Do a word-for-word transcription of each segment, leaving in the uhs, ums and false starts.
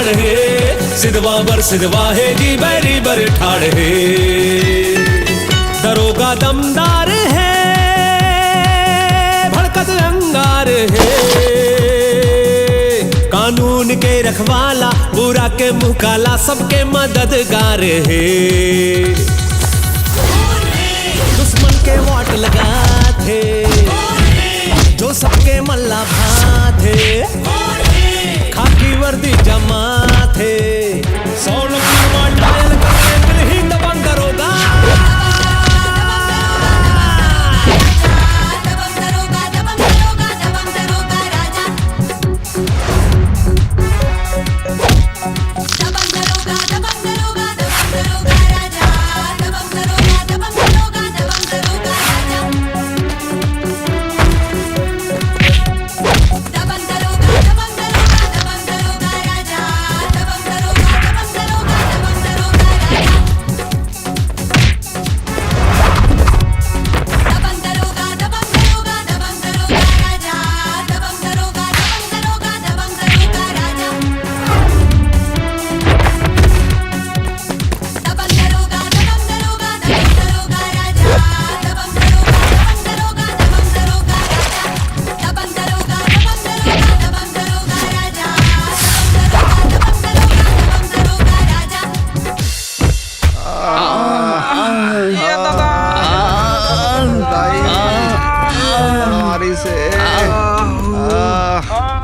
हे, सिधवा बर सिधवा हे, जी बैरी बर ठाड़ हे। दरोगा दमदार हे, भड़कत अंगार हे। कानून के रखवाला, बुरा के मुँह काला, सबके मददगार हे। दुश्मन के वाट लगाथे, जो सबके मन ला भाथे। खाकी वर्दी जमाथे, सौ लोग नंबर डायल करे, मिलही दबंग दरोगा।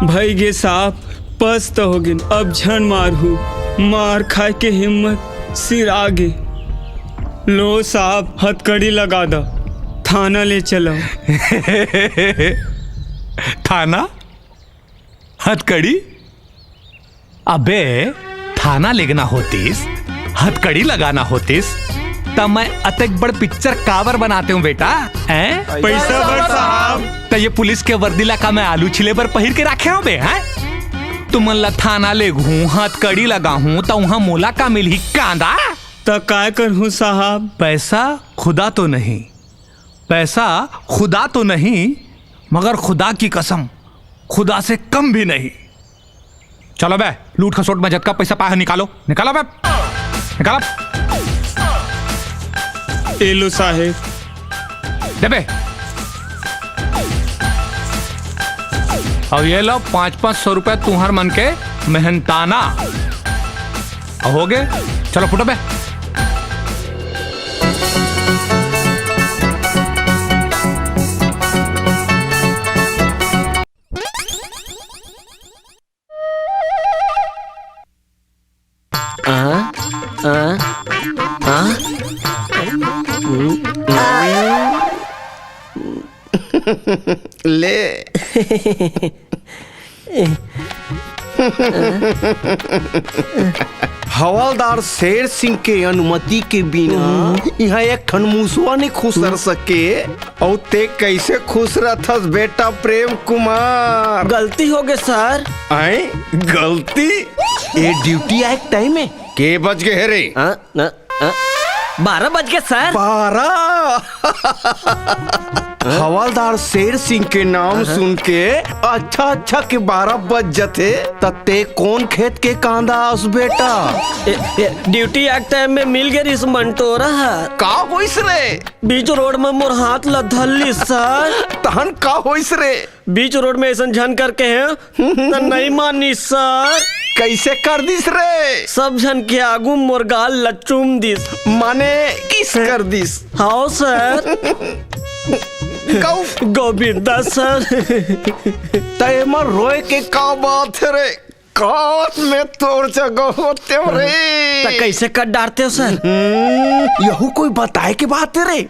भई गे साहब, पस्त हो गेन, अब झन मारहू। मार खाए के हिम्मत सिरा गे। लो साहब, हथकड़ी लगा दा, थाना ले चलो। थाना? हथकड़ी? अबे, थाना लेगना होतिस, हथकड़ी लगाना होतिस, त मैं अतेक बड़ पिक्चर काबर बनाते हूँ बेटा, हैं? पैसा बर साहब। त ये पुलिस के वर्दी ला का मैं आलू छिले बर पहिर के राखे हूँ बे, हैं? तुमन ला थाना लेगहूँ, हथकड़ी लगाहूँ, त उहाँ मोला का मिलही कांदा? त काय करहूँ साहब? पैसा खुदा तो नहीं, पैसा खुदा तो नहीं, मगर खुदा की कसम, खुदा से कम भी नहीं। चलो बे, लूट खसोट में जतका पैसा पाए हो, निकालो, निकालो बे, निकालो। ए लो साहेब। दे बे। अब ये लो पाँच पाँच सौ रुपए तुम्हार मन के मेहनताना। अब हो गए, चलो फुटो बे। आ, आ, आ, ले। हवलदार शेर सिंह के अनुमति के बिना इहाँ एक ठन मुसवा नइ खुसर सके। अउ ते कइसे खुसरथस बेटा प्रेम कुमार? गलती हो गे सर। आय, गलती? ए ड्यूटी आए के टाइम हे। के बज गे हे रे? हाँ, ना। हाँ? बारह बज गे सर। बारह? हवलदार शेर सिंह के नाम सुन के अच्छा अच्छा के बारह बज जथे, त ते कोन खेत के कांदा अस बेटा? ए, ए, ड्यूटी आए के टाइम में मिल गे रिहिस मंटोरा ह। का होइस रे? बीच रोड में मोर हाथ ला धर लिस सर। तहन का होइस रे? बीच रोड में अइसन झन करके हे, त नइ मानिस सर। कइसे कर दिस रे? सब झन के आगू मोर गाल ला चूम दिस। माने किस कर दिस? हाव सर। गौ- गोविंदा सर। त एमा रोए के का बात हे रे? काश में तोर जगह होतेंव रे। त कइसे कर डारतेंव सर? हम्म, यहू कोई बताए के बात हे रे?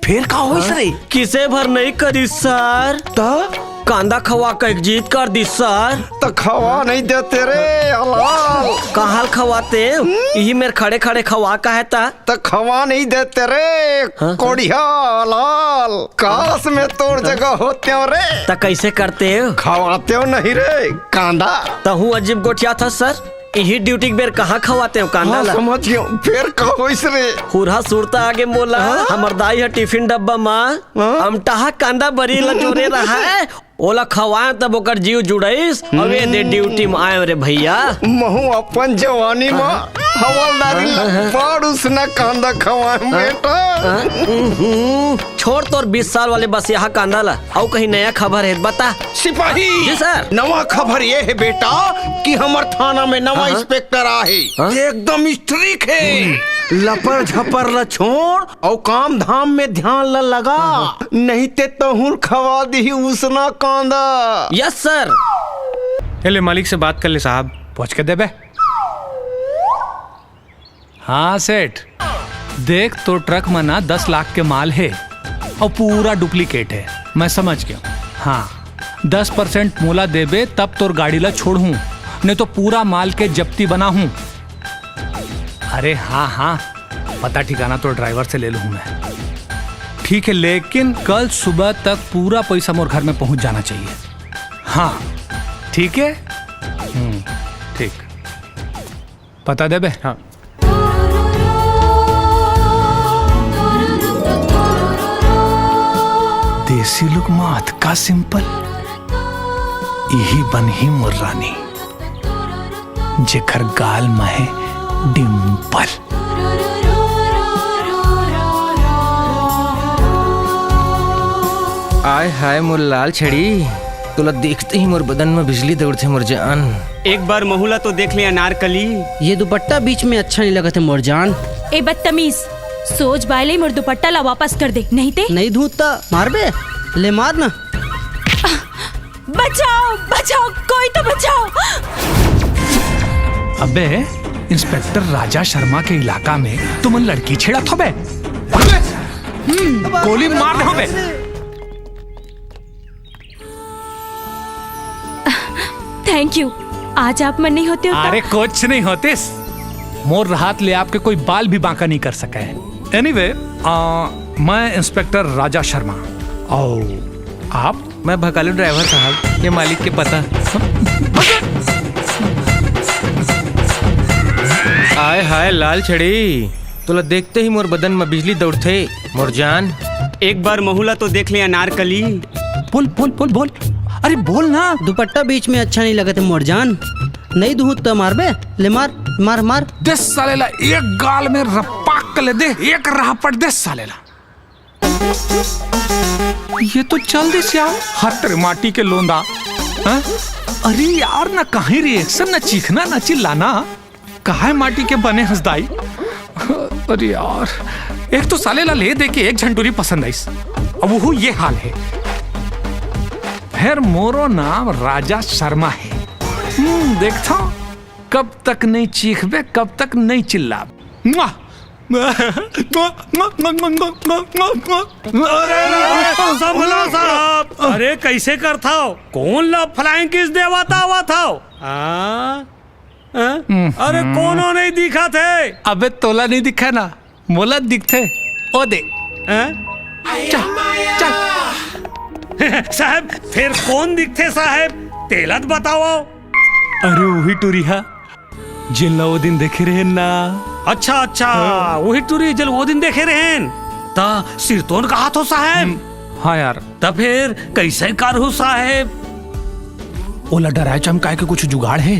फेर का होइस रे? किसे भर नइ करिस सर। त? कांदा खवा कहिके जिद कर दिस सर। त खवा नइ देते रे, हलाल। काहल खवातेंव? इही मेर खड़े खड़े खवा कहे त। त खवा नइ देते रे, हाँ? कोढ़िया हलाल। काश में तोर जगह होतेंव रे। त कइसे करतेंव? खवातेंव नहीं रे, कांदा। तहूँ अजीब गोठियाथस सर। इही ड्यूटी के बेर कहाँ खवाते हो कांदा हाँ, ला? समझ गयो। फेर का होइस रे? हुरहा सुरता आगे मोला, हाँ? हमर दाई ह टिफिन डब्बा मा हाँ? अमटाहा कांदा बरी ला जोरे रहा है, ओला खवाए तब ओकर जीव जुड़ाइस। अउ ए दे ड्यूटी मा आए रे भैया। महू अपन जवानी मा हवलदारी ला बड़ उसना कांदा खवाए बेटा। हम्म, छोड़ तोर बीस साल वाले बसियाहा कांदा ला। अउ कहीं नया खबर है बता। सिपाही जी सर। नवा खबर ये है बेटा कि हमर थाना में नवा हाँ? इंस्पेक्टर आहे। हाँ? एकदम स्ट्रिक है। लपर झपर ला छोड़ अउ काम धाम में ध्यान ला लगा, नहीं ते तहुर खवा दिही उसना कांदा। Yes sir. ए ले मालिक से बात कर ले साहब। पहुंच के देबे। हाँ सेठ, देख तोर ट्रक में ना दस लाख के माल है अउ पूरा डुप्लीकेट है। मैं समझ गया। हाँ, दस परसेंट मोला देबे तब तोर गाड़ी ला छोड़हूँ, नहीं तो पूरा माल के जब्ती बनाहूँ। अरे हाँ हाँ, पता ठिकाना तो ड्राइवर से ले लूँ मैं। ठीक है, लेकिन कल सुबह तक पूरा पैसा मोर घर में पहुँच जाना चाहिए। हाँ ठीक है। हम्म, ठीक। पता देबे? हाँ। देसी लुक मात का सिंपल, इही बनही मोर रानी, जेकर गाल म हे डिंपल। आय हाय मोर लाल छड़ी, तोला देखते ही मोर बदन म बिजली दौड़थे मोर जान। एक बार महू ला तो देख ले अनारकली। ये दुपट्टा बीच में अच्छा नहीं लगत हे मोर जान। ए बदतमीज, सोच बाय ले मोर दुपट्टा ला वापस कर दे, नहीं ते नहीं धूत त मारबे, ले मार ना। बचाओ, बचाओ, कोई तो बचाओ। अबे, इंस्पेक्टर राजा शर्मा के इलाका में तुमन लड़की छेड़त होबे? अबे, गोली मार दे होबे। Thank you. आज आप मन नहीं होते हो तो अरे कुछ नहीं होतिस। मोर हाथ ले आपके कोई बाल भी बांका नहीं कर सके। एनीवे, आ, मैं इंस्पेक्टर राजा शर्मा। और आप? मैं भकालू ड्राइवर साहब, ये मालिक के पता। आय हाय लाल छड़ी, तोला देखते ही मोर बदन म बिजली दौड़थे मोर जान। एक बार महू ला तो देख ले अनारकली। बोल बोल बोल बोल, अरे बोल ना। दुपट्टा बीच में अच्छा नहीं लगत हे मोर जान। नहीं दूँ त मारबे, ले मार मार मार। दे साले ला एक गाल में रपाक ले दे, एक रापट दे साले ला। ये तो चल दिस यार, हत रे माटी के लोंदा। हाँ? अरे यार, ना कहीं रिएक्शन, ना चीखना, ना चिल्लाना। काहे माटी के बने हस दाई? अरे यार, एक तो साले ला ले दे के एक झन टूरी पसंद आइस, अब वो ये हाल है। फिर मोरो नाम राजा शर्मा है। हम्म, देखता हूँ, कब तक नहीं चीखबे, कब तक नहीं चिल्लाबे। मुआ! अरे, अरे, अरे, संभला साहब, अरे, कैसे करथव? कौन ला फ्लाइंग किस देवत आवत हव? हाँ? हाँ? अरे, हम्म। कोनो नहीं दिखत हे। अबे, तोला नहीं दिखा ना, मोला दिखथे। ओ दे। हाँ? चल, चल। साहब, फिर कौन दिखथे साहब? तेला त बताओ। अरे, वही टूरी हा। जेन ला वो दिन देखे रहेन ना। अच्छा, अच्छा, हाँ। वही टूरी जेन वो दिन देखे रहेन। त सिरतोन कहाथो साहेब? हम्म, हाँ यार। त फिर कैसे करहू साहेब? ओला डराए चमकाए के कुछ जुगाड़ हे?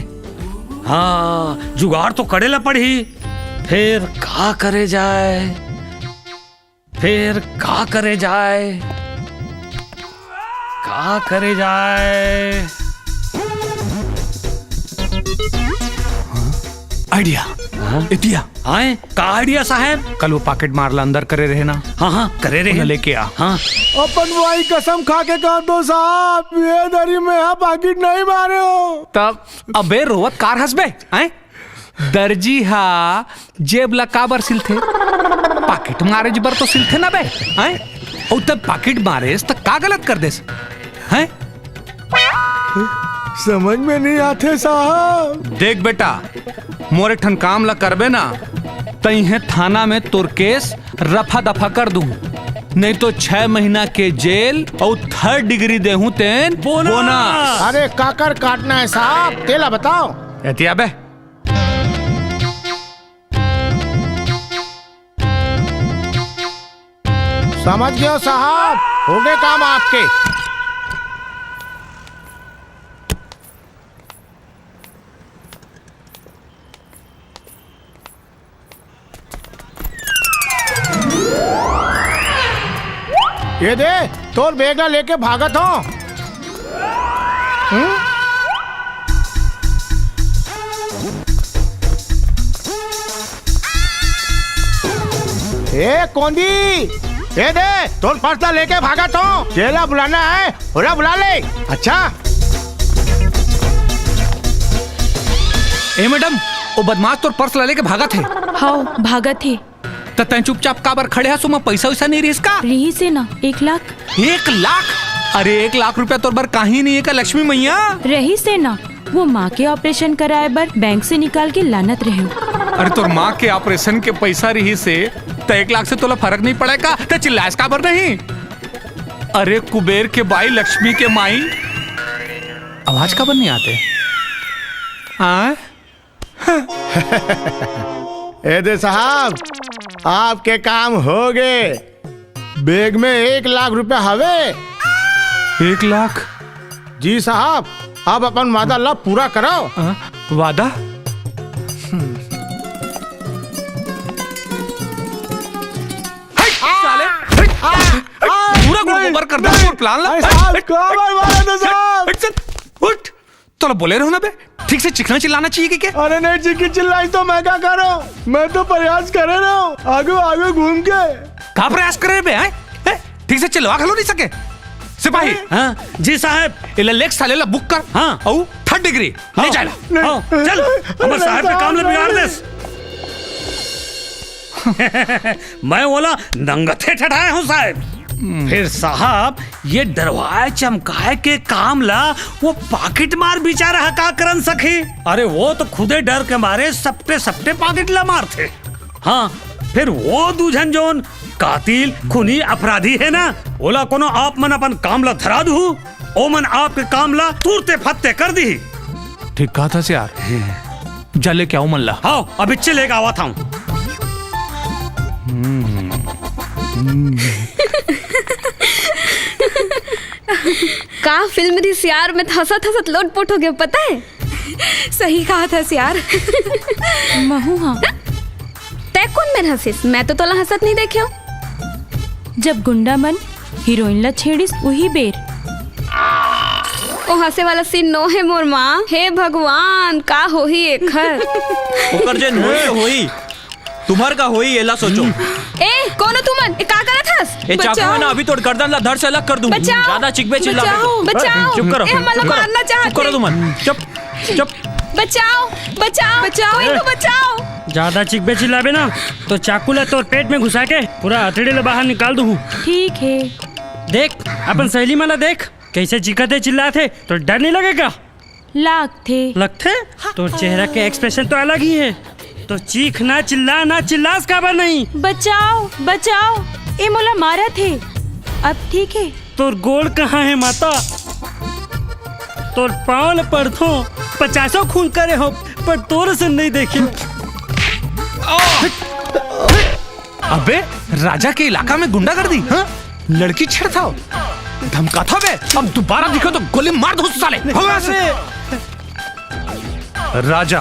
हाँ, जुगाड़ तो करे ला पड़ही। फिर का करे जाए? फिर का करे जाए? का करे जाए? आइडिया। हाँ? इतिया। आए? का आइडिया साहेब? कल वो पॉकेट मार ला अंदर करे रहे ना? हाँ, हाँ, करे रहे। उन्हें लेके आ। हाँ। अपन भाई कसम खा के कह दो साहब, ये दरी में यहाँ पॉकेट नहीं मारे हो। तब अबे रोवत कार हंसबे, हैं? दर्जी हा जेब ला काबर सिलथे? पाकिट मारेज बर तो सिलथे ना बे, हैं? अउ तब पाकिट मारेस त का गलत कर देस, हैं? समझ में नहीं आथे साहब। देख बेटा, मोर एक ठन काम ला करबे ना, त इहें थाना में तोर केस रफा दफा कर दूं, नहीं तो छह महीना के जेल अउ थर्ड डिग्री देहूं तेन बोनस। बोनस। अरे काकर काटना है साहब, तेला बताओ। एतिया बे, समझ गयो साहब, हो गए काम आपके। ये दे, तोर बैग ला लेके भागत हो। हम्म? ए कोंदी, ए दे, तोर पर्स ला लेके भागत हो। जेला बुलाना है, ओला बुला ले। अच्छा। ए मैडम, वो बदमाश तोर पर्स ला लेके भागत हे। हव, भागत हे। त तैं चुपचाप काबर खड़े हस? ओमा पइसा वइसा नइ रिहिस का? रिहिस हे ना, एक लाख। एक लाख? अरे, एक लाख रुपया तोर बर काहीं नइ हे का लक्ष्मी मैया? रिहिस हे ना, वो माँ के ऑपरेशन कराए बर बैंक से निकाल के लानत रहेंव। अरे, तोर माँ के ऑपरेशन के पइसा रिहिस हे, त एक लाख से तोला फरक नइ पड़े का? त चिल्लाएस काबर नहीं? अरे, कुबेर के बाई, लक्ष्मी के माई, आवाज काबर नइ आते? आय? ए दे साहब, आपके काम हो गे। बैग में एक लाख रुपया हवे। एक लाख? जी साहब, अब अपन वादा ला पूरा करो। हाँ, वादा? हम्म। हट, साले, हट, हट, पूरा गुड़ गोबर कर दे, नहीं, पूरा प्लान ला। अरे साहब, हट, काबर मारा था साहब? हट, हट, उठ। तोला बोले रहो ना बे, ठीक से चीखना चिल्लाना चाहिए कि क्या? अरे नहीं, चीखी चिल्लाई तो मैं क्या करूं? मैं तो प्रयास करे रहो, आगे आगे घूम के। का प्रयास करे बे, हैं? हैं? ठीक से चिल्लवा घलो नहीं सके। सिपाही। हाँ, जी साहब। एला लेक साले ला बुक कर। हाँ। अउ थर्ड डिग्री ले हाँ। जा ला। नहीं। हाँ, चल, हमर साहब के काम ले बिगाड़ देस। मैं ओला नंगथे ठठाए हूँ साहब। फिर साहब, ये डरवाए चमकाए के काम ला वो पाकिट मार बिचारा ह का करन सकही? अरे वो तो खुदे डर के मारे सपटे सपटे पाकिट ला मारथे। हाँ, फिर वो दू झन जोन कातिल, खूनी, अपराधी हे ना, ओला कोनो आप मन अपन काम ला धरा दुहू, ओमन आपके काम ला तुरते फत्ते कर दिही। ठीक कहा था यार। जा लेके आओ मन ला। हाँ, अभी चले लेके आवा था। का फिल्म रिहिस यार, मैं तो हंसत हंसत लोटपोट हो गया, पता है? सही कहा था यार। महू हाँ। तै कोन मेर हंसिस? मैं तो तोला हंसत नहीं देखे हूँ। जब गुंडा मन हीरोइन ला छेड़िस उही बेर। ओ हंसे वाला सीन नो हे मोर माँ। हे भगवान, का होही एखर? ओकर जे होई तो होई, तुम्हर का होई एला सोचो। ए, कोनो तुमन, ए, का करत हस? ए चाकू है ना, अभी तोर गर्दन ला धड़ से अलग कर दूं। बचाओ। ज्यादा चिकबे चिल्ला बचाओ। बचाओ। चुप करो। ए, हमन ला मारना चाहत हे। चुप करो तुमन। चुप, चुप। बचाओ, बचाओ, बचाओ। कोई तो बचाओ। ज्यादा चिकबे चिल्लाबे ना, तो चाकू ला तोर पेट में घुसा के पूरा अतड़ी ला बाहर निकाल दूं। ठीक है। देख, अपन सहेली मन ला देख, कैसे चीखत हे, चिल्लात हे, तो डर नहीं लगेगा? लागथे। लगथे? तोर चेहरा के एक्सप्रेशन तो अलग ही है। तो चीख ना, चिल्ला ना, चिल्लास काबर नहीं? बचाओ, बचाओ, ए मोला मारत हे। अब ठीक है? तोर गोड़ कहाँ है माता? तोर पाँव ल पड़थों, पचासों खून करे हो, पर तोर से नहीं देखे। अबे, राजा के इलाका में गुंडागर्दी, हाँ? लड़की छेड़थव, धमकाथव बे, अब दोबारा दिखो तो गोली मार दूं साले। भागो यहाँ से। राजा,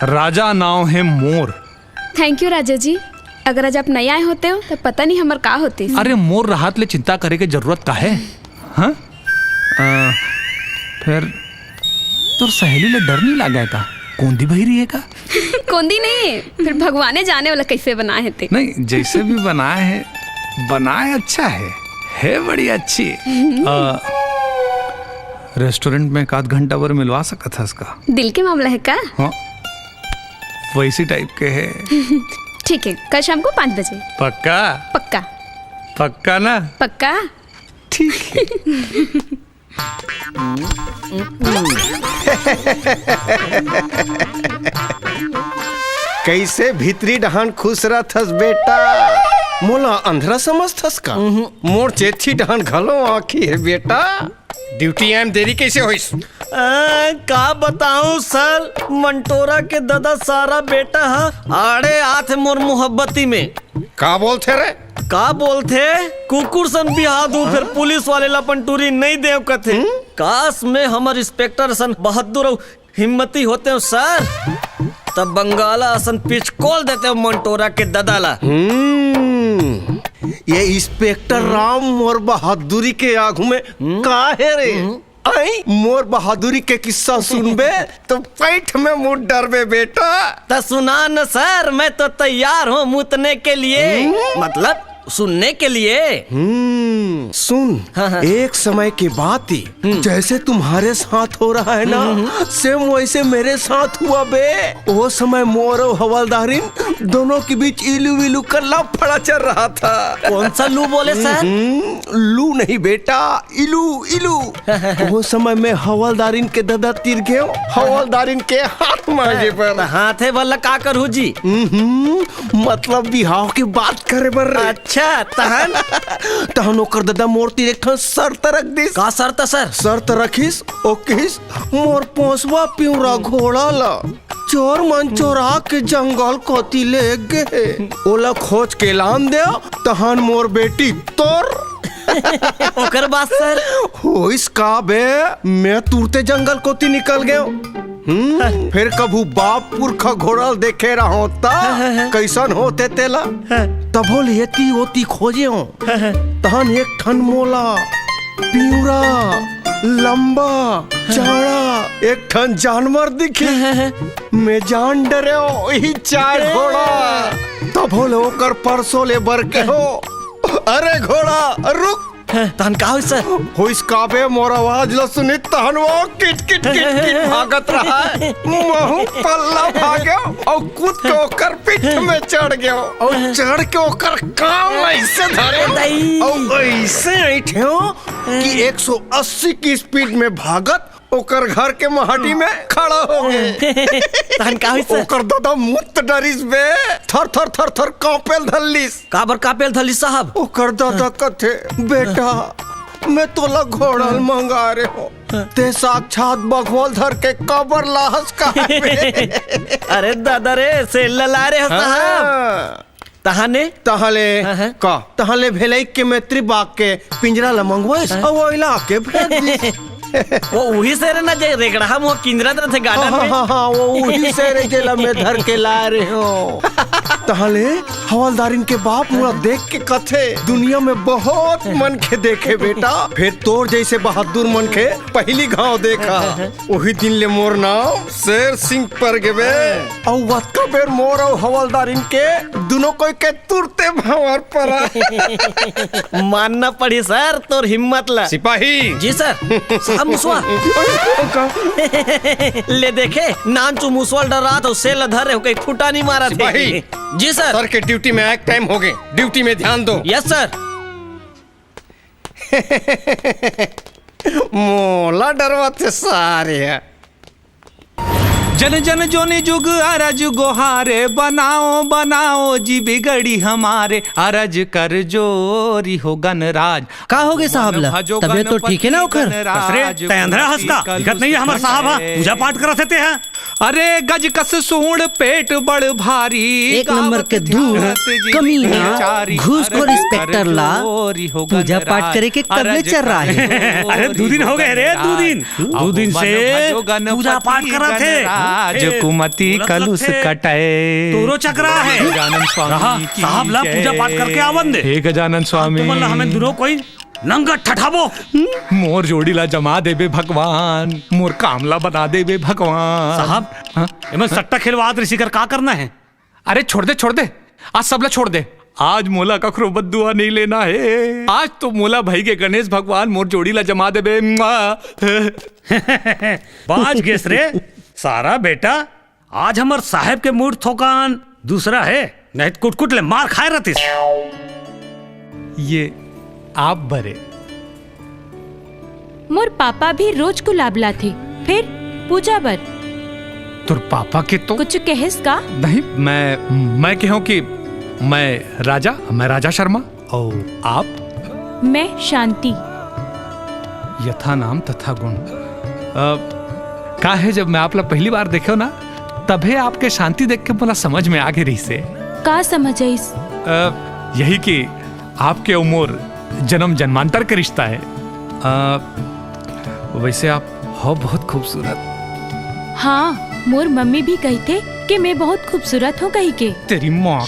राजा नाव है मोर। थैंक यू राजा जी, अगर आज आप नहीं आए होते हो तो पता नहीं हमर का होती। अरे मोर राहत ले चिंता करे के जरूरत का है? हाँ? अ, फिर तोर सहेली ले डर नहीं लगा है का? कोंदी बहिरी है का? कोंदी नहीं है, फिर भगवाने जाने वाला कैसे बनाए है ते। नहीं, जैसे भी बनाए है, बनाए अच्छा है, है बड़ी अच्छी। अ, रेस्टोरेंट में एक आध घंटा बर मिलवा सकत हस का? दिल के मामला है का? हाँ, वैसी टाइप के है। ठीक है, कल शाम को पाँच बजे। पक्का? पक्का। पक्का ना? पक्का। ठीक है। कैसे भीतरी डहान खुश रहथस बेटा? मोला अंधरा समझथस का? मोर चेथी डहान घलो आँखी है बेटा। ड्यूटी आए म देरी कैसे होइस? आ, का बताऊं सर, मंटोरा के ददा सारा बेटा ह आड़े आथे मोर मोहब्बती में। का बोलथे रे? का बोलथे? कुकुर सन बिहा दू, फेर पुलिस वाले ला अपन टूरी नइ देव कथे। काश मैं हमर इंस्पेक्टर सन बहादुर अउ हिम्मती होतेव सर, तब बंगाला असन पिचकोल देतेव मंटोरा के ददा ला। हम्म, ये इंस्पेक्टर राम मोर बहादुरी के आगू में का हे रे? आई, मोर बहादुरी के किस्सा सुनबे तो पैठ में मुत डरबे बेटा। त सुना न सर, मैं तो तैयार हूँ मुतने के लिए। मतलब सुनने के लिए। हम्म, सुन। हाँ, हाँ। एक समय की बात थी, जैसे तुम्हारे साथ हो रहा है ना, सेम वैसे मेरे साथ हुआ बे। वो समय मोर अउ हवलदारिन दोनों के बीच इलू विलू का लफड़ा चल रहा था। कौन सा लू बोले सर? हम्म, लू नहीं बेटा, इलू, इलू। वो समय मैं हवलदारिन के ददा तीर गेंव, हवलदारिन के हाथ मांगे बर। त हाथे वाला का करहू जी? हम्म, मतलब बिहाव के बात करे बर रे। अच्छा, तहन? तहन ओकर ददा मोर तीर एक ठन शर्त रख दिस। का शर्त सर? शर्त रखिस, ओ कहिस, मोर पोसवा पिंवरा घोड़ा ला चोर मन चोरा के जंगल कोती ले गे हे। ओला खोज के लान दे, तहन मोर बेटी तोर। ओकर बाद सर? होइस का बे, मैं तुरते जंगल कोती निकल गेंव। हम्म, फेर कभू बाप पुरखा घोड़ा ल देखे रहो त कैसन होते तेला? तभो ले एती ओती खोजेंव। तहन एक ठन मोला पिंवरा, लंबा, चौड़ा एक ठन जानवर दिखे। मैं जान डरेंव, ओही चाय घोड़ा। तभो ले ओकर परसो ले बर केहेंव, अरे घोड़ा, रुक। तहन का होइस सर? होइस का बे, मोर आवाज ल सुनिस तहन वो किट किट किट किट भागत रहा हे। महूं पल्ला भागेंव अउ कूद के ओकर पीठ में चढ़ गेंव अउ चढ़ के ओकर कान अइसे धरेंव अउ अइसे अइंठेंव कि एक सौ अस्सी की स्पीड में भागत ओकर घर के माहटी में खड़ा हो गे। तहन का होइस सर? ओकर ददा मुत डरिस बे, थर थर थर थर कांपे ल धर लिस। काबर कांपे ल धर लिस साहब? ओकर ददा कथे, बेटा, मैं तोला घोड़ा ल मंगा रेहेंव, ते साक्षात बघवा ल धर के काबर लाहस का बे? अरे ददा रे, सेल ल लाय रेहेंव साहब। हाँ। तहने? तहले हाँ, हाँ। का? तहले भेलई के मैत्री बाग के पिंजरा ल मंगवाइस, हाँ। अउ ओइला के फेंक दिस। वो उही सेर ना जे रेगड़हा मुँह किंजरत रथे गार्डन हाँ, में। हाँ, हाँ, वो उही सेर जेला मैं धर के लाय रेहेंव। तहले हवलदारिन के बाप मोला देख के कथे, दुनिया में बहुत मनखे देखे बेटा, फेर तोर जइसे बहादुर मनखे पहिली घांव देखा। उही दिन ले मोर नांव शेर सिंह पर गे बे। अउ वतका बेर मोर अउ हवलदारिन के दुनों कोई के तुरते भंवर परा। मानना पड़ी सर तोर हिम्मत ला। सिपाही। जी सर। साहब मुसवा। ले देखे, नानचु मुसवा ल डरात अउ सेल ल धरे हो, कहीं खूंटा नहीं मारत हे। सिपाही। जी सर। सर के ड्यूटी में आए टाइम हो गे, ड्यूटी में ध्यान दो। Yes sir. मोला डरवाथे सारे ह। जन जन जोनी जुग अरज गोहारे, बनाओ बनाओ जी बिगड़ी हमारे, अरज कर जोरी हो गणराज। का हो गे साहब ला? तबियत तो ठीक हे ना ओकर? अरे, तैं अंधरा हस का? दिखत नहीं हे हमर साहब ह? पूजा पाठ करत हे ते ह? अरे गज कस सूंड़ पेट बड़ भारी, एक नंबर के धूर्त, कमीना, घूसखोर इंस्पेक्टर ला पूजा पाठ करे के कब ले चर्रा हे? अरे दू दिन हो गे रे, दू दिन। दू दिन से पूजा पाठ करत हे। राजकुमति कलुष कटय। तोरो चकरा हे। गजानन स्वामी की साहब ला पूजा पाठ करके आवन दे। हे गजानन स्वामी। तुमन ला हमें दुनो कोई नंगा ठठाबो। मोर जोड़ी ला जमा देबे भगवान, मोर काम ला बना देबे भगवान। साहब, हाँ? एमन सट्टा खेलवात रहिस, एकर का करना हे? अरे छोड़ दे, छोड़ दे, आज सब ला छोड़ दे। आज मोला कखरो बद्दुआ नहीं लेना हे। आज तो मोला भई गे गणेश भगवान मोर जोड़ी ला जमा देबे। बाज गेस रे सारा बेटा। आज हमर साहेब के मूड थोकान दूसरा हे, नहीं त कुटकुट ले मार खाए रहतिस। ये आप बरे। मोर पापा भी रोज गुलाब लाथे, फिर पूजा बर। तोर पापा के तो कुछ कहेस का? नहीं, मैं, मैं कहूँ कि मैं राजा, मैं राजा शर्मा। अउ आप? मैं शांति। यथा नाम तथा गुण। अ, का हे, जब मैं आप ला पहली बार देखेंव ना, तभे आपके शांति देख के मोला समझ में आ गे रहिस हे। का समझ आइस? अ, यही कि आपके अउ मोर जन्म जन्मांतर के रिश्ता हे। आ, वैसे आप हो बहुत खूबसूरत। हाँ, मोर मम्मी भी कहिथे कि मैं बहुत खूबसूरत हूँ कहिके। तेरी माँ।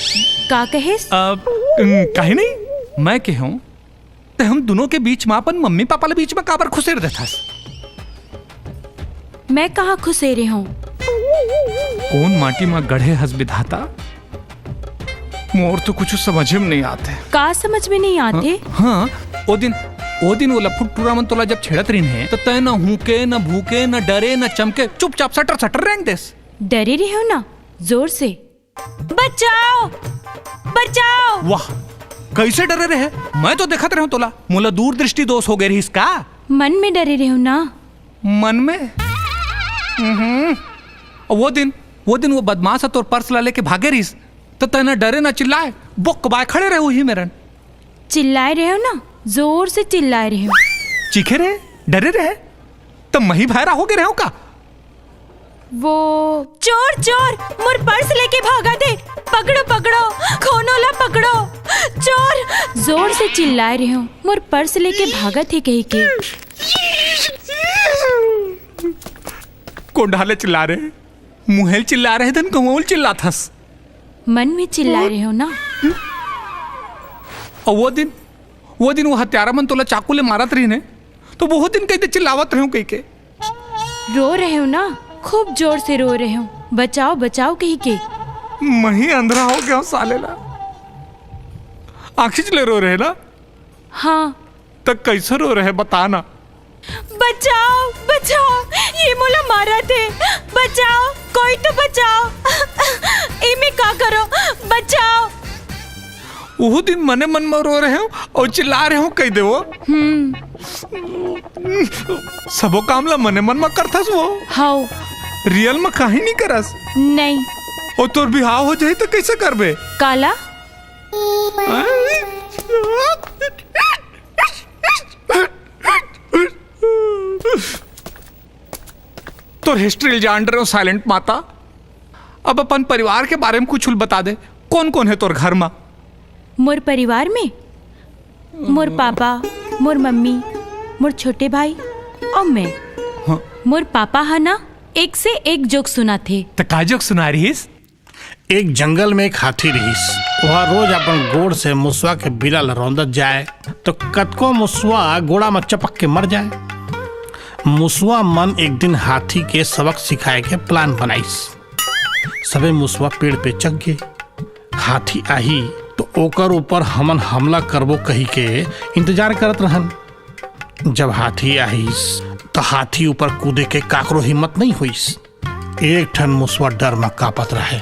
का कहेस? आ, उम, कहीं नहीं, मैं कहूँ, ते हम दुनों के बीच में अपन मम्मी पापा ले बीच में काबर खुसेर देथस? मैं कहाँ खुसेरे हूँ? कोन माटी में गढ़े हस विधाता? मोर तो कुछ समझे में नहीं आते। का समझ में नहीं आते? हाँ, हाँ, ओ दिन, ओ दिन वो लफुट टूरा मन तोला जब छेड़त रहिन हे, तो तय न हूके, न भूके, न डरे, न चमके, चुपचाप सटर सटर रेंग देस। डरे रहे हो ना, जोर से। बचाओ, बचाओ। वाह, कैसे डरे रहे? मैं तो देखत रहे हूँ तोला, मोला दूरदृष्टि दोष हो गए रहिस का? मन में डरे रहे हो ना? मन में? हम्म। वो दिन, वो दिन वो बदमाश ह तोर पर्स ला लेके भागे रहिस, तो तय न डरे न चिल्लाए, बोक बाय खड़े रहे उही मेरन। चिल्लाए रहे हो ना, जोर से चिल्लाए रहे हो। चीखे रहे, डरे रहे, तो मही भैरा हो गए रहे हो का? वो चोर, चोर, मोर पर्स लेके भागत हे, पकड़ो, पकड़ो, कोनो ला पकड़ो, चोर। जोर से चिल्लाए रहे हो, मोर पर्स लेके भागत हे कहिके। कोन डाहर ले चिल्ला रहे? मुँहे ले चिल्ला रहे धन कहूँ ले चिल्लाथस? मन में चिल्ला रहे हो ना? अउ वो दिन, वो दिन वो हत्यारा मन तोला चाकू ले मारत रहिन हे, तो बहुत दिन कहिते चिल्लावत रहे हो कहिके। रो रहे हो ना, खूब जोर से रो रहे हो, बचाओ, बचाओ कहिके। मही अंधरा हो गया हूँ साले ला। आँखी ले रो रहे ना? हाँ। त कैसे रो रहे, बता ना। बचाओ, बचाओ, ये मोला मारत हे, बचाओ, कोई तो बचाओ। एमे का करो, बचाओ। उहू दिन मने मन म रो रहे हो अउ चिल्ला रहे हो, कहि देवो। हम्म। सबो काम ला मने मन म करथस वो। हव। रियल म काहीं नहीं करस। नहीं। अउ तोर बिहाव हो जाही त कैसे करबे? काला? तोर हिस्ट्री ल जान रहे हो, साइलेंट माता। अब अपन परिवार के बारे में कुछ बता दे, कौन कौन है तोर घर मा? मोर परिवार में मोर पापा, मोर मम्मी, मोर छोटे भाई अउ मैं। हाँ। मोर पापा ह ना, एक से एक जोक सुनाथे। त का जोक सुना रहिस? एक जंगल में एक हाथी रहिस। वह रोज अपन गोड़ से मुसवा के बिला ल रौंदत जाए, तो कतको मुसवा गोड़ा म चपक के मर जाए। मुसवा मन एक दिन हाथी के सबक सिखाए के प्लान बनाइस। सबे मुसवा पेड़ पे चघ गे। हाथी आही, तो ओकर ऊपर हमन हमला करबो कही के इंतजार करत रहन। जब हाथी आहिस, त हाथी ऊपर कूदे के काकरो हिम्मत नहीं होइस। एक ठन मुसवा डर म कांपत रहे,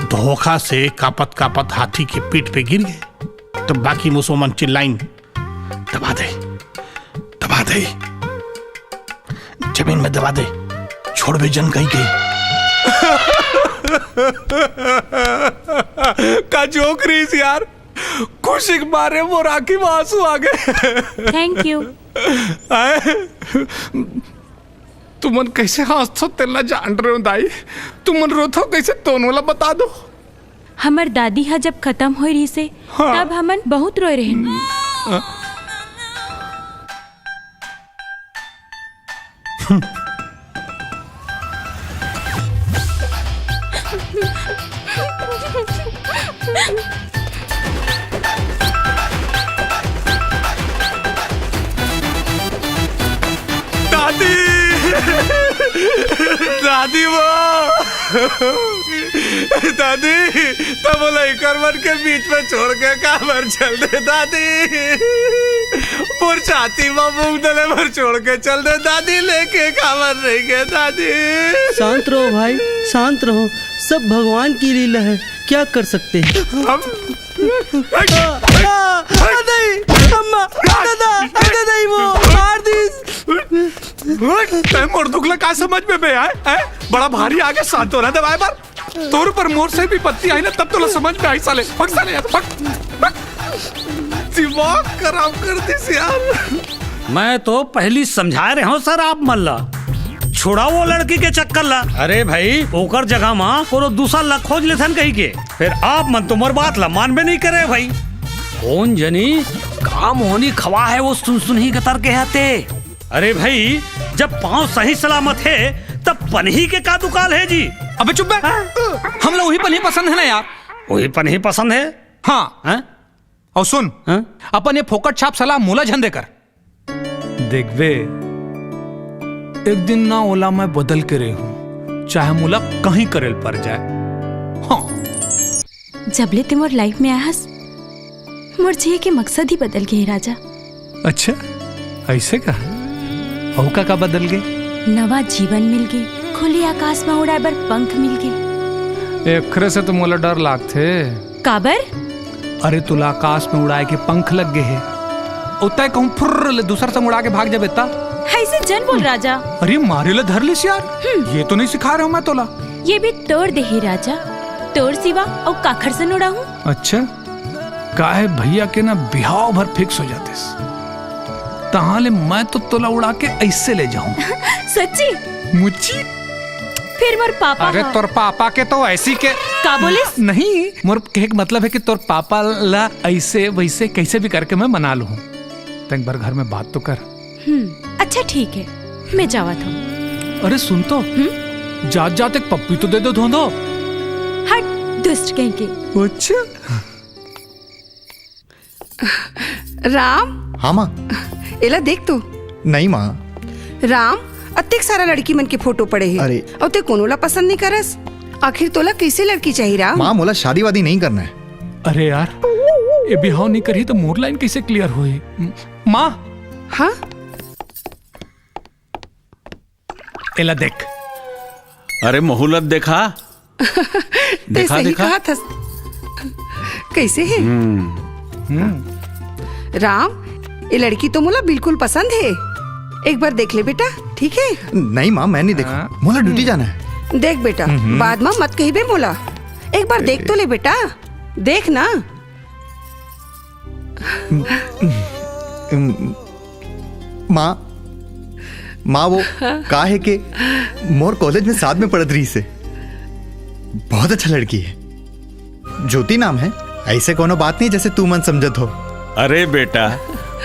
धोखा से कांपत कांपत हाथी के पीठ पे गिर गे। त बाकी मुसवा मन चिल्लाइन, "दबा दे, दबा दे, जमीन में दबा दे, छोड़बे जन कही के।" का जोक रहिस यार, खुशी के मारे मोर आँखी में आंसू आ गए। Thank you। आए? तुमन कैसे हंसथो तेला जान रहे हो दाई? तुमन रोथो कैसे, तोन वाला बता दो। हमर दादी ह जब खत्म होय रहिसे, हाँ। तब हमन बहुत रोए रहेन। हाँ। दादी, दादी वो, दादी, तब लइकर मन के बीच में छोड़ के काबर चल दे दादी? मोर छाती में मूंग दले बर छोड़ के चल दे दादी, लेके काबर नहीं गए दादी? शांत रहो भाई, शांत रहो, सब भगवान की लीला है, क्या कर सकते हैं। हम आ, आ, आ, नहीं, अम्मा, आ, दादा, आ, दादा, वो मार दी। तै मोर दुख ला का समझ में बे आए, हैं? बड़ा भारी आगे साथ हो रहा दवाई पर। तोर ऊपर मोर से विपत्ति आई ना, तब तोला समझ में आई साले। भग साले यहाँ से, भग, भग। दिमाग खराब कर दिस यार। मैं तो पहली समझा रहे हूँ सर आप मन ला, छुड़ाओ वो लड़की के चक्कर ला। अरे भाई, ओकर जगह मा कोनो दूसर ला खोज लेथन कही के। फिर आप मन तो मोर बात ला मानबे नहीं करे भाई। कोन जनी का मोहनी खवा हे, वो सुनसुनही गतर के हते। अरे भाई, जब पाँव सही सलामत हे, तब पनही के का दुकाल हे जी? अबे चुप बे। हाँ। हमला वही पनही पसंद हे ना यार। वही पनही पसंद हे? हाँ। हैं? अउ सुन, हाँ? अपन ये फोकट छाप सलाह मोला झन दे कर। देखबे, एक दिन ना ओला मैं बदल के रेहूं, चाहे मोला कहीं करे ल पर जाए। हाँ। जब ले ते मोर लाइफ में आए हस, मोर जिए के मकसद ही बदल गे हे राजा। अच्छा, अइसे का? अउ का का बदल गे? नवा जीवन मिल गे, खुली आकाश में उड़ाए बर पंख मिल गे। एकरे से तो मोला डर लागथे। काबर? अरे, तोला आकाश में उड़ाए के पंख लग गे हे, अउ तैं कहूं फुर्र ले दूसर संग उड़ा के भाग जाबे त? अइसे झन बोल राजा। अरे, मारे ला धर लिस यार, हम्म। ये तो नहीं सिखाए रहेंव मैं तोला। ये भी तोर देह हे राजा, तोर सिवा अउ काखर संग उड़ाहूं? अच्छा, काहे भैया के ना बिहाव भर फिक्स हो जातिस, तहां ले मैं तो तोला उड़ा के अइसे ले जाहूं। सच्ची? मुच्ची? फिर मोर पापा अरे हा। तोर पापा के तो ऐसी के का बोलिस? नहीं, मोर कहे के मतलब हे कि तोर पापा ला अइसे वइसे कइसे भी करके मैं मना लूं। तैं एक बार घर में बात तो कर। हम्म, अच्छा ठीक हे, मैं जावत हंव। अरे सुन तो, हम्म? जात जात एक पप्पी तो दे दे धोंधो। हट, दुस्ट कहीं के। अच्छा। राम। हाँ माँ। एला देख तो। नहीं माँ। राम, अतेक सारा लड़की मन के फोटो पड़े हे। अरे। अउ तैं कोनो ला पसंद नहीं करस। आखिर तोला कइसे लड़की चाही राम? माँ, मोला शादी वादी नहीं करना हे। अरे यार, ये बिहाव नहीं करही त मोर लाइन कइसे क्लियर होही? म-, माँ। हाँ? एला देख। अरे मोहूलत देखा। तैं देखा, सही देखा। कहा थस। कइसे हे? हम्म। हम्म। राम, ये लड़की तो मोला बिल्कुल पसंद हे। एक बार देख ले बेटा, ठीक हे? नहीं माँ, मैं नहीं देखूं। हाँ। मोला ड्यूटी जाना हे। देख बेटा, हम्म। बाद में मत कहिबे मोला। एक बार देख तो ले बेटा, देख ना। माँ, माँ वो का हे के मोर कॉलेज में साथ में पढ़त रहिस हे। बहुत अच्छा लड़की हे। ज्योति नाम हे। अइसे कोनो बात नहीं जइसे तू मन समझत हो। अरे बेटा,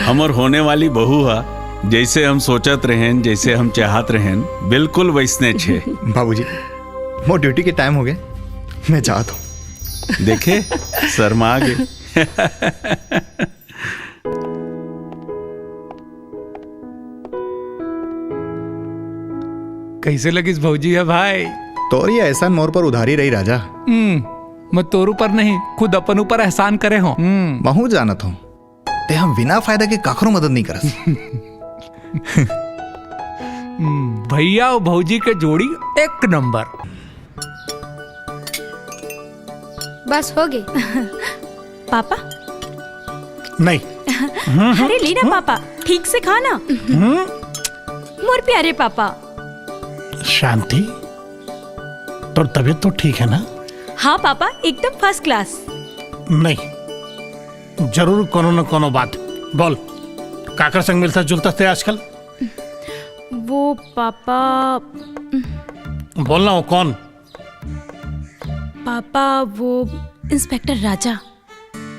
हमर होने वाली बहू हा, जइसे हम सोचत रहेन, जइसे हम चाहत रहेन, बिल्कुल वइसने छे। बाबूजी, मोर ड्यूटी के टाइम हो गे, मैं जात हंव। देखे, शर्मा गे। कइसे लगिस भौजी हा भाई? तोर ये एहसान मोर पर उधारी रही राजा। हम्म, मैं तोर ऊपर नहीं, खुद अपन ऊपर एहसान करे हंव। हम्म। महूं जानत हंव, तैं हा बिना फायदा के काखरो मदद नहीं करस। हम्म, भैया अउ भौजी के जोड़ी एक नंबर। बस हो गे। पापा? नहीं। अरे ले ना पापा, ठीक से खा ना। हम्म? मोर प्यारे पापा। शांति, तोर तबीयत तो ठीक हे ना? हाँ पापा, एकदम फर्स्ट क्लास। नहीं, जरूर कोनो न कोनो बात। बोल, काकर संग मिलथस जुलथस तैं आजकल? वो पापा। बोल ना, वो कोन? पापा, वो इंस्पेक्टर राजा।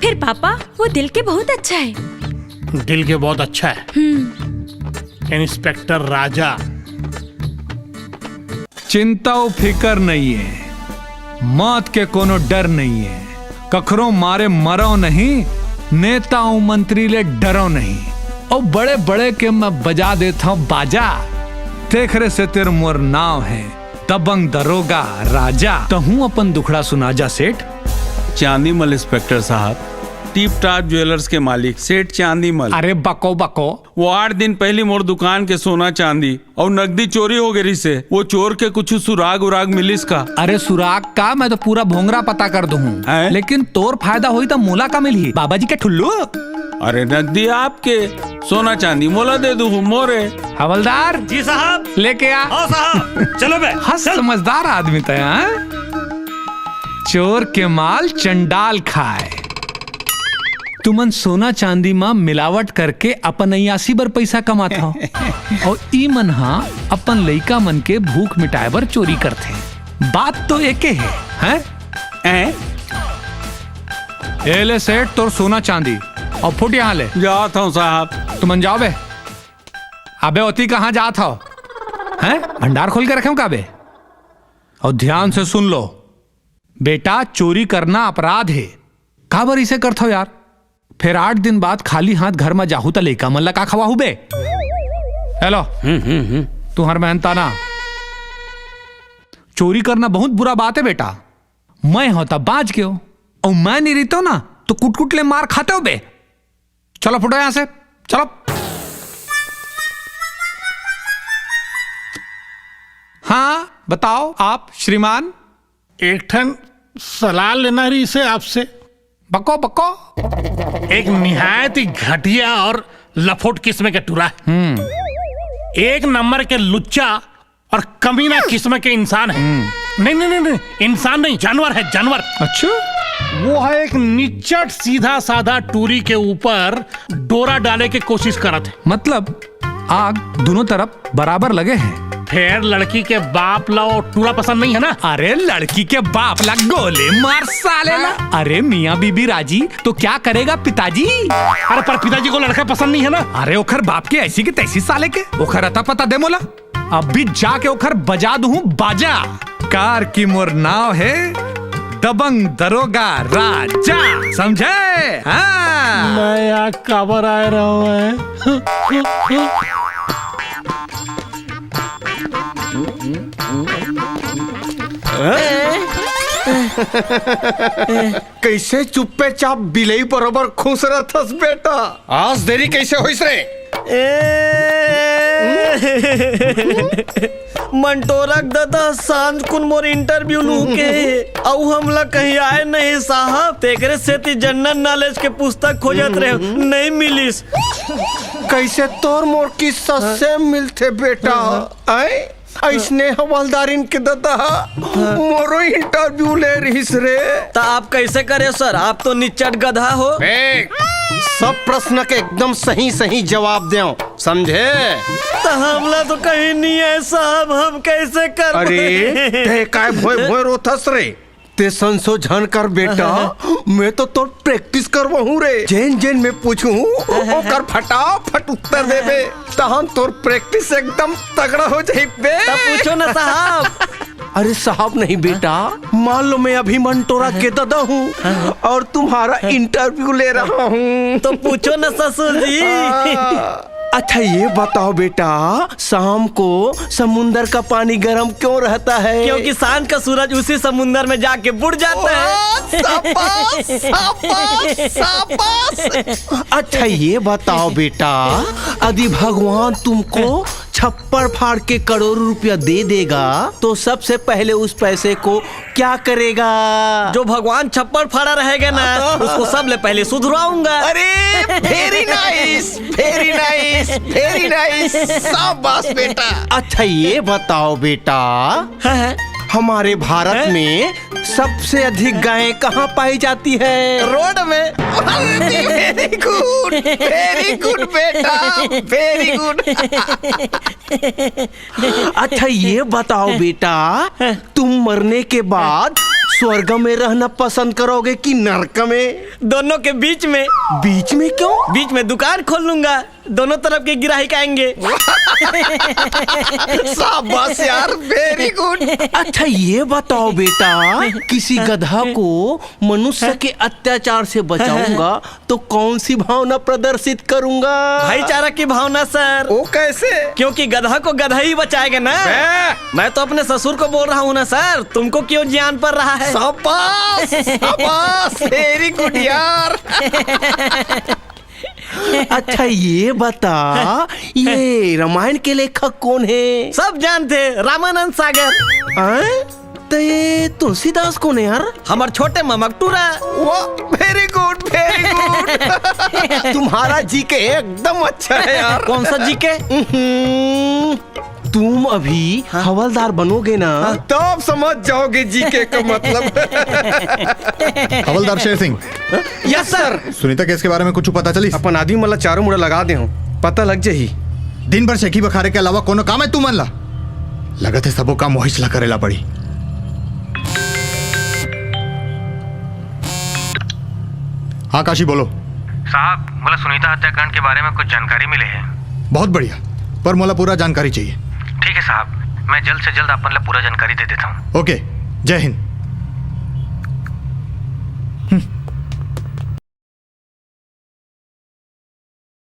फिर पापा, वो दिल के बहुत अच्छा हे। दिल के बहुत अच्छा हे। हम्म। इंस्पेक्टर राजा। चिंता अउ फिकर नइये, मौत के कोनो डर नइये। कखरो मारे मरव नहीं, नेता अउ मंत्री ले डरव नहीं। अउ बड़े-बड़े के मैं बजा देथंव बाजा। तेखरे सेतिर मोर नांव हे दबंग दरोगा राजा। तहूं अपन दुखड़ा सुना जा सेठ। चांदी मल इंस्पेक्टर साहब, टिप टाप ज्वेलर्स के मालिक सेठ चांदी मल। अरे बको बको। वो आठ दिन पहिली मोर दुकान के सोना चांदी अउ नकदी चोरी हो गे रिहिसे। वो चोर के कुछू सुराग उराग मिलिस का? अरे सुराग का, मैं तो पूरा भोंगरा पता कर दूहूं। हैं? लेकिन तोर फायदा होही त मोला का मिलही? बाबा जी के ठुल्लू? अरे नकदी आपके, सोना चांदी मोला दे दूहूं, मोरे। हवलदार, जी साहब। लेके आ। हाँ साहब, चलो बे, हस चल। समझदार आदमी तैं, हाँ? चोर के माल चंडाल खाए। तुमन सोना चांदी म मिलावट करके अपन अय्यासी बर पइसा कमात हव, अउ ई मन ह अपन लइका मन के भूख मिटाए बर चोरी करथे। बात तो एके हे, हैं? हैं? ए ले सेठ, तोर सोना चांदी। अउ फुट यहाँ ले। जात हूँ साहब। तुमन जाओ बे। अबे ओती कहाँ जात हव? हैं? भंडार खोल के रखे हूँ का बे? अउ ध्यान से सुन लो बेटा, चोरी करना अपराध हे। काबर इसे करथव यार? फेर आठ दिन बाद खाली हाथ घर म जाहू त लइका मन ला का खवाहू बे? हेलो, हम्म, हम्म, हम्म। तुहर मेहनताना। चोरी करना बहुत बुरा बात हे बेटा। मैं हों त बाँच गेंव, अउ मैं नइ रहितेंव ना, त कुट-कुट ले मार खातेव बे। चलो फुटो यहाँ से, चलो। हाँ, बताओ आप श्रीमान। एक ठन सलाह लेना रहिसे आपसे। बको, बको। एक निहायत ही घटिया और लफोट किस्म के टूरा हे। हम्म। एक नंबर के लुच्चा और कमीना किस्म के इंसान हे। हम्म। नहीं, नहीं, नहीं, नहीं, इंसान नहीं, जानवर हे, जानवर। अच्छा? वो हे एक निचट सीधा साधा टूरी के ऊपर डोरा डाले के कोशिश करत हे। मतलब आग दोनों तरफ बराबर लगे हे। फेर लड़की के बाप ला वो टूरा पसंद नहीं हे ना? अरे लड़की के बाप ला गोली मार साले ला। हाँ। अरे मियाँ बीबी राजी तो क्या करेगा पिताजी? अरे पर पिताजी को लड़का पसंद नहीं हे ना? अरे ओखर बाप के ऐसी की तैसी साले के, ओखर अता पता दे मोला। अभी जाके ओखर बजा दूं बाजा। कार की मोर नाव हे दबंग दरोगा राजा, समझे? हाँ। मैं यहाँ काबर आए रहो है? कैसे चुप्पे चाप बिलई बरोबर खुश रहथस बेटा? आज देरी कैसे होइस रे? ए, मंटोरा के ददा सांझ कुन मोर interview लूके, अउ हमला कहीं आए नहीं साहब, तेकरे सेती general knowledge के पुस्तक खोजत रहे, नहीं मिलिस। कैसे तोर मोर किस्सा से मिलथे बेटा? आए? अइसने हवलदारिन के ददा मोरो interview ले रहिस रे। त आप कैसे करे सर? आप तो निचट गधा हो। ए, सब प्रश्न के एकदम सही सही जवाब देव, समझे? त हमला तो कहीं नहीं है साहब, हम कैसे करबे? अरे, ते काय भोय भोय रोथस रे? ते संशोधन कर बेटा, मैं तो तोर practice करवाहूँ रे। जेन जेन मैं पूछूँ, ओकर फटाफट उत्तर देबे, तहन तोर practice एकदम तगड़ा हो जाई बे। तब पूछो ना साहब। अरे साहब नहीं बेटा, मान लो मैं अभी मंटोरा के ददा हूँ और तुम्हारा interview ले रहा हूँ। तो पूछो ना ससुर जी। हाँ। अच्छा ये बताओ बेटा, शाम को समुंदर का पानी गर्म क्यों रहता है? क्योंकि सांझ का सूरज उसी समुंदर में जाके बुड़ जाता है। वाह, शाबाश, शाबाश, शाबाश। अच्छा ये बताओ बेटा, यदि भगवान तुमको छप्पड़ फाड़ के करोड़ों रुपया दे देगा, तो सबसे पहले उस पैसे को क्या करेगा? जो भगवान छप्पड़ फाड़ा रहेगा ना, उसको सबले पहले सुधरवाऊंगा। अरे, very nice, very nice, very nice, शाबाश बेटा। अच्छा, ये बताओ बेटा, हाँ, हाँ। हमारे भारत हाँ? में सबसे अधिक गायें कहाँ पाई जाती है? रोड में। Very good, very good बेटा, very good। अच्छा, ये बताओ बेटा, तुम मरने के बाद स्वर्ग में रहना पसंद करोगे कि नरक में? दोनों के बीच में। बीच में क्यों? बीच में दुकान खोल लूंगा, दोनों तरफ के गिराहक आएंगे। शाबाश यार, very good। अच्छा, ये बताओ बेटा, किसी गधा को मनुष्य के अत्याचार से बचाऊंगा, तो कौन सी भावना प्रदर्शित करूंगा? भाईचारा की भावना सर। वो कैसे? क्योंकि गधा को गधा ही बचाएगा ना। बे! मैं तो अपने ससुर को बोल रहा हूँ ना सर, तुमको क्यों ज्ञान पड़ रहा है? शाबाश, शाबाश, very good यार। अच्छा ये बता, ये रामायण के लेखक कौन है? सब जानते, रामानंद सागर। हाँ? तो ये तुलसीदास कौन है यार? हमार छोटे मामा के टूरा। वाह, very good, very good। तुम्हारा जीके एकदम अच्छा है यार। कौन सा जीके? हम्म, तुम अभी हाँ। हवलदार बनोगे ना? हाँ। तब समझ जाओगे जीके का मतलब। हवलदार Sher Singh. Yes sir। Sunita cash के बारे में कुछ पता चलिस? अपन आदमी मन ला चारों मुड़ा लगा दे हूँ, पता लग जाही। दिन भर शेखी बखारे के अलावा कोनो काम है तुमन ला? लगत है सबो काम मोहिश ला करेला पड़ी। हाँ काशी, बोलो। साहब, मोला सुनीता हत्याकांड के बारे में कुछ जानकारी मिले हे। बहुत बढ़िया, पर मोला पूरा जानकारी चाहिए। ठीक है साहब, मैं जल्द से जल्द अपन ला पूरा जानकारी दे देता हूँ। ओके, जय हिंद।